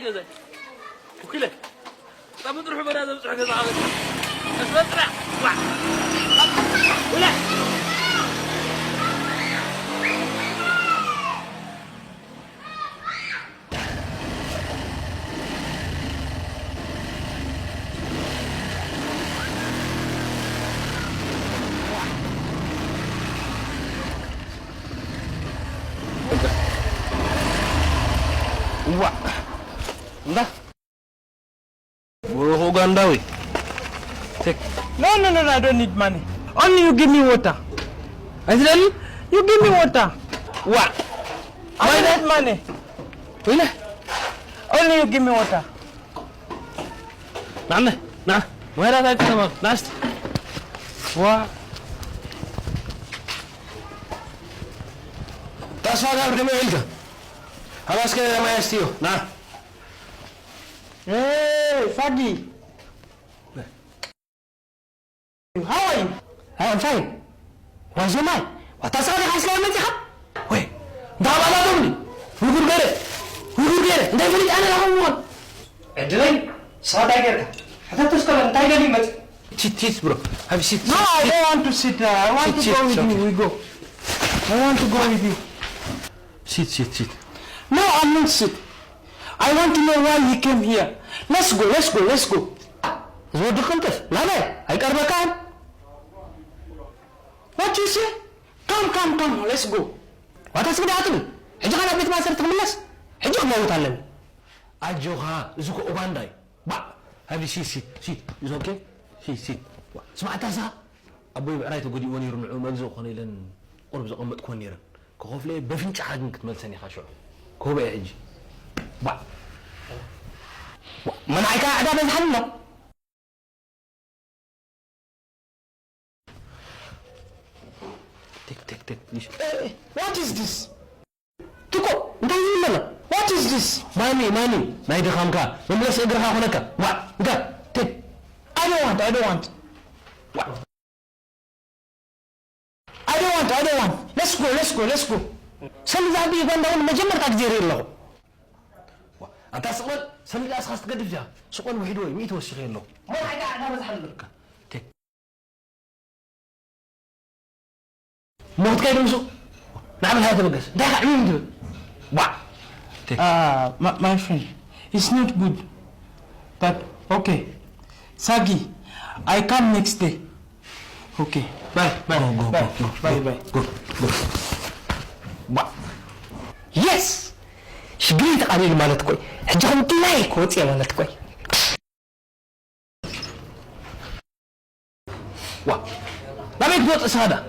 ገዛይ። ኩለ። ጻ ምጥርሑ በዳ ዘብጽሑ ገዛ ኣበል። መስመር ጥራሕ። ዋ። ውለ። ዋ። እንዳ ብሩኽ ኡጋንዳዊ። ቴክ። No, no, no, no, I don't need money. Only you give me water. ኣይትደሊ? You give me water. ዋ። I don't need money. ወይለ። Only you give me water. ናለ፣ ና። ማይራት ኣይትሰማ። ናስቲ። ዋ። ተስፋ ጋር ደሞ ኢልካ። ኣባስከ ማያስቲዮ። ና። Hey, Fagi. How are you? I am fine. Why so mad? What has all the Islam? Wait, da ba da dum. Who could get it? Who could get it? They will ana la won. Edrei, sa da gerka. Hata to skola, da gani mat. Sit, sit, bro. Have a seat. No, I don't want to sit. Uh, I want to go with you. We go. I want to go with you. Sit, sit, sit. No, I'm not sit. I want to know why he came here. Let's go, let's go, let's go. ዝወዲ ክንጥፍ ናበይ ኣይቀርበካን። What you say? Come, come, come, let's go. ዋታ ስግዲ ኣትሉ። ሕጂ ኸ ናብ ቤት ማእሰርቲ ክምለስ? ሕጂ ክመውት ኣለኒ። ኣጆኻ፣ እዚ እኮ ኡጋንዳ እዩ። ባ፣ ሃቢ፣ ሲት፣ ሲት፣ ሲት። It's okay? ሲት፣ ሲት። ዋ፣ ስማዕታሳ፣ ኣቦይ ብዕራይ ተጎዲእዎ ነይሩ፣ ንዑ መግዝኢ ክኾነ ኢለን ቁሩብ ዘቐመጥክወን ነይረን። ክኸፍሎ እየ፣ በፍንጫኻ ግን ክትመልሰን ኢኻ ሽዑ። ክህቦ እየ ሕጂ። ባ፣ ዋ፣ መናዕካ ዕዳ በዝሓልና። ቴክ፣ ቴክ፣ ቴክ፣ ፕሊዝ። What is this? ትኮ፣ እንታይ ይብለና? What is this? ማኒ፣ ማኒ፣ ናይ ድኻምካ መምለሲ እግርኻ ኮነካ። ዋ፣ እንካ፣ ቴክ። I don't want, I don't want. ዋ። I don't want, I don't want. Let's go, let's go, let's go. ሰምዚ ኣብ ዩጋንዳ እውን መጀመርታ ግዜ ርኢ ኣለኹ። ዋ፣ ኣንታ ስቕ በል፣ ሰምዚ ኣስኻ ስትገድፍ እዚኣ። ስቕ በል ውሒድ ወይ ሚእቲ ወሲኸ ኣለኹ። ሞት ኣይካ ዕዳ በዝሓ ኣለካ። ቴክ። ሞት ከይዱ ምስኡ ንዓመት ሃያ ተበገስ። እንታይ ኢኻ ዕምም ትብል? ዋ። ቴክ። Uh, my, my friend, it's not good. But okay, Sagi, I come next day. Okay, bye, bye, Go, go, bye, go, go, bye, go, bye. Go, go. ዋ። የስ! ሽግረይ ተቓሊሉ ማለት እኮ እዩ። ሕጂ ከም ድላየ ክወጽእ እየ ማለት እኮ እዩ። ዋ። ናበይ ክትወጽእ ንስኻ ደኣ?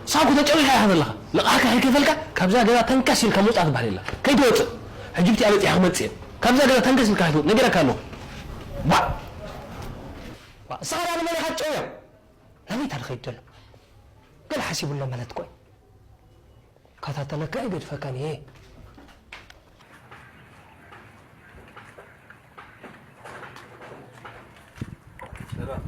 ንስኻ እኮ ተጨዊኻ ኢኻ ዘለኻ። ልቓሕካ ከይከፈልካ ካብዛ ገዛ ተንከስ ኢልካ ምውጻእ ትበሃል የላ። ከይትወጽእ። ሕጂ ብቲኣ በጺሐ ክመጽእ እየ። ካብዛ ገዛ ተንከስ ኢልካ ከይትወጽእ ነጊረካ ኣለኹ። ዋ። ዋ። ንስኻ ደኣ ንመን ኢኻ ትጨውያ? ናበይ እታ ድኸይድ ዘሎ? ገለ ሓሲቡ ኣሎ ማለት እኮ እዩ። ከታተለካ ኣይገድፈካን እየ። ሰላም።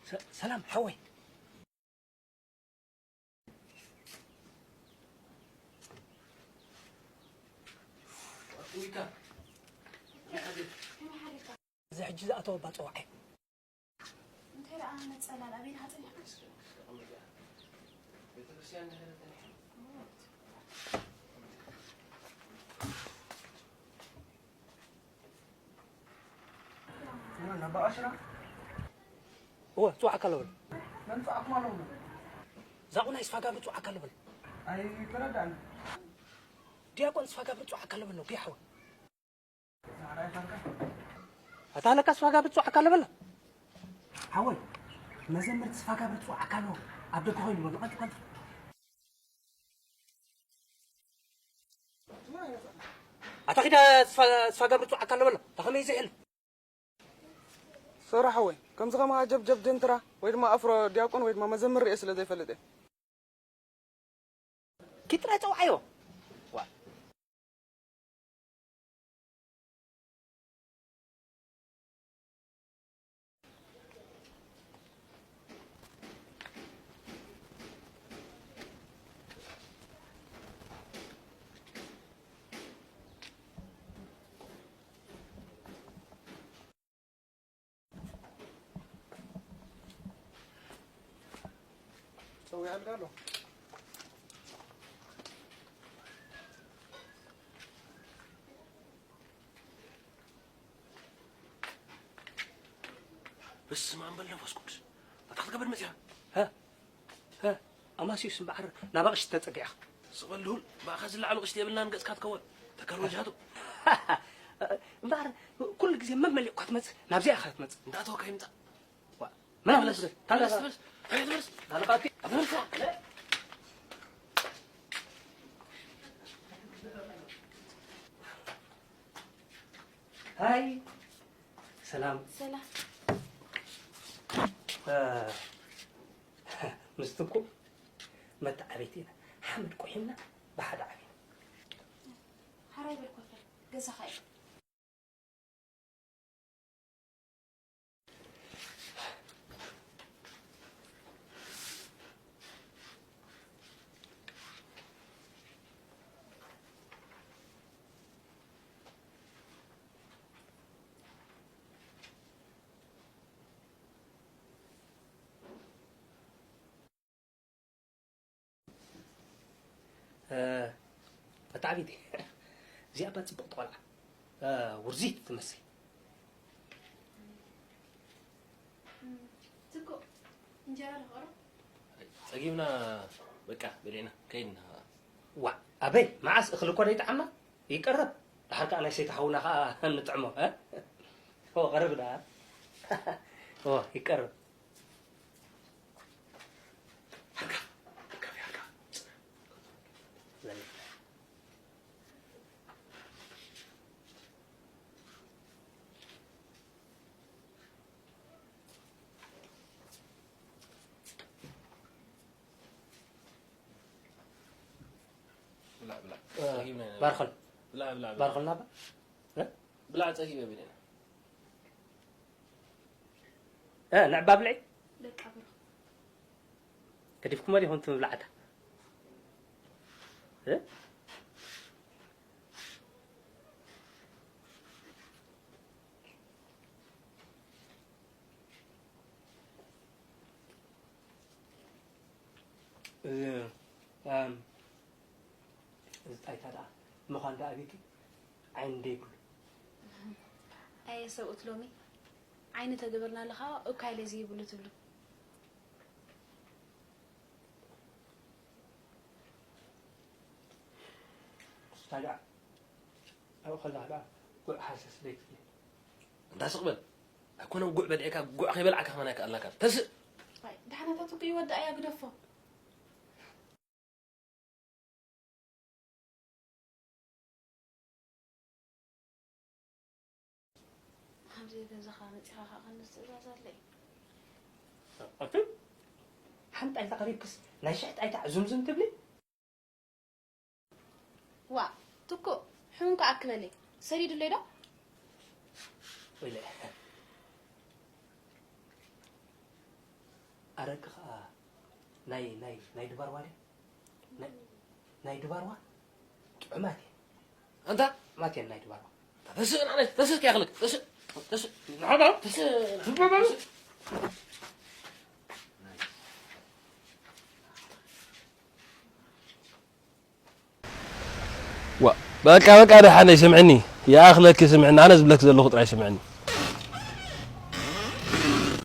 ሰ-፣ ሰላም ሓወይ። እዚ ሕጂ ዝኣተወ ባጽዋዕ እዩ። እንታይ ደኣ ነጸላል ኣበይ ደኣ ጸኒሕካ? ቤተክርስትያን እንድሕር ተኒሕና። እወ፣ ጽዋዕ ካሎ በል። መን ጽዋዕ ክማሎ በል? ዛቑ ናይ ስፋጋብር ጽዋዕ ካሎ በል። ኣይተረዳእን። ዲያቆን ስፋጋብር ጽዋዕ ካሎ በል ነው፣ ጌሓወ። ኣታ ለካ ስፋጋብር ጽዋዕ ካሎ በል። ሓወይ፣ መዘምር ስፋጋብር ጽዋዕ ካሎ ኣብ ደገ ኮይኑ በል፣ ቀልጥ፣ ቀልጥ። ኣታ ኺዳ ስፋ-፣ ስፋጋብር ጽዋዕ ካሎ በል። ኣታ ኸመይ ዝሕል? ሶራ ሓወይ፣ ከምዚ ከማኻ ጀብጀብ ጀንትራ ወይ ድማ ኣፍሮ ዲያቆን ወይ ድማ መዘምር ርእየ ስለ ዘይፈልጥ እየ። ኪድ ጥራይ ጸውዓዮ። ዋ። ጸዊዓልካ ኣሎ። በስመ ኣብ ወወልድ ወመንፈስ ቅዱስ። እንታይ ክትገብር መጺኻ? ሀ? ሀ? ኣማስዩስ እምበኣር ናብ ኣቕሽቲ ተጸጊዕኻ። ስቕ በል ድሁል፣ ብኣኻ ዝለዓሉ ኣቕሽቲ የብልናን፣ ገጽካ ትከወል። ተካል ወጃቱ። እምበኣር ኩሉ ግዜ መመሊእኳ ትመጽእ፣ ናብዚኣ ኢኻ ትመጽእ። እንዳእተወካ ይምጻእ። ዋ፣ መን ኣለ ተመለስ፣ ስለ-? ተመለስ፣ ተመለስ። ኣይ፣ ተመለስ። ኣይ፣ ተመለስ። ሃይ፣ ሰላም። ሰላም። እ፣ ምስ ትኩእ መተዓብይቲ ኢና። ሓመድ ቆሒምና ብሓደ ዓቢና። ሓራይ በል ኮፈል፣ ገዛኻ እዩ። እ፣ መተዓብይቲ፣ እዚኣ እባ ጽብቕቲ ቆልዓ፣ እ፣ ውርዚት ትመስል። ትኩእ፣ እንጀራ ዶ ክቐርብ? ጸጊብና፣ በቃ በሊዕና ከይድና። ዋ፣ ኣበይ፣ መዓስ እኽሊ እኮ ደይጠዓምና? ይቀረብ። ደሓር ከኣ ናይ ሰይቲ ሓውና ከኣ ንጥዕሞ፣ እ? ኦ፣ ቀርብ ደኣ። ኦ፣ ይቀርብ። ብላዕ፣ ብላዕ። እ፣ ጸጊብና ኢና። ባርኸል። ብላዕ፣ ብላዕ፣ ብላዕ። ባርኸልና ባ? እ? ብላዕ፣ ጸጊበ ብለና። እ፣ ንዕባ ብልዒ? ደቃ ብሮ። ገዲፍኩሞ ዲኹም እቲ ምብላዕታ? እ? እዚ፣ ኣም፣ እዚ ጣይታ ደኣ ምዃን ደኣ ኣበይኪ? ዓይኒ ደይብሉ። ኣየ ሰብኡት ሎሚ ዓይኒ ተገበርና ኣለኻ እኳ ኢለ ዘይብሉ ትብሉ። ታዲያ ኣብኡ ከለኻ ደኣ ጉዕ ሃሰስ ደይትብሊ። እንዳ ስቕ በል። ኣይኮነን ጉዕ በሊዕካ፣ ጉዕ ከይበላዕካ ከማን ኣይከኣልናካን። ተስእ! ኣይ፣ ደሓናታት እኮ ይወድኣ እያ፣ ግደፎ። ኣብዚ ገዛኻ መጺኻ ኸኣ ክንድዚ ትእዛዝ ኣለይ? ኣቲ ሓንቲ ጣይታ ቀሪብክስ ናይ ሽሕ ጣይታ ዕዙምዙም ትብሊ? ዋእ፣ ትኩእ፣ ሕሙም ከኣ ክበለይ። ሰዲዱለይ ዶ? ወይለ። ኣረቂ ኸኣ ናይ፣ ናይ፣ ናይ ድባርዋ ድያ? ናይ፣ ናይ ድባርዋ ጥዑማት እየን። ኣንታ? ጥዑማት እየን ናይ ድባርዋ። ተስእ፣ ንዓይ ተስእ፣ ከይኣኽለክ። ተስእ፣ ተስእ። ንዓኻ? ተስእ። ዋ፣ በቃ፣ በቃ፣ ደሓነይ ስምዕኒ። ይኣኽለኪ ስምዕኒ። ኣነ ዝብለኪ ዘለኹ ጥራይ ስምዕኒ።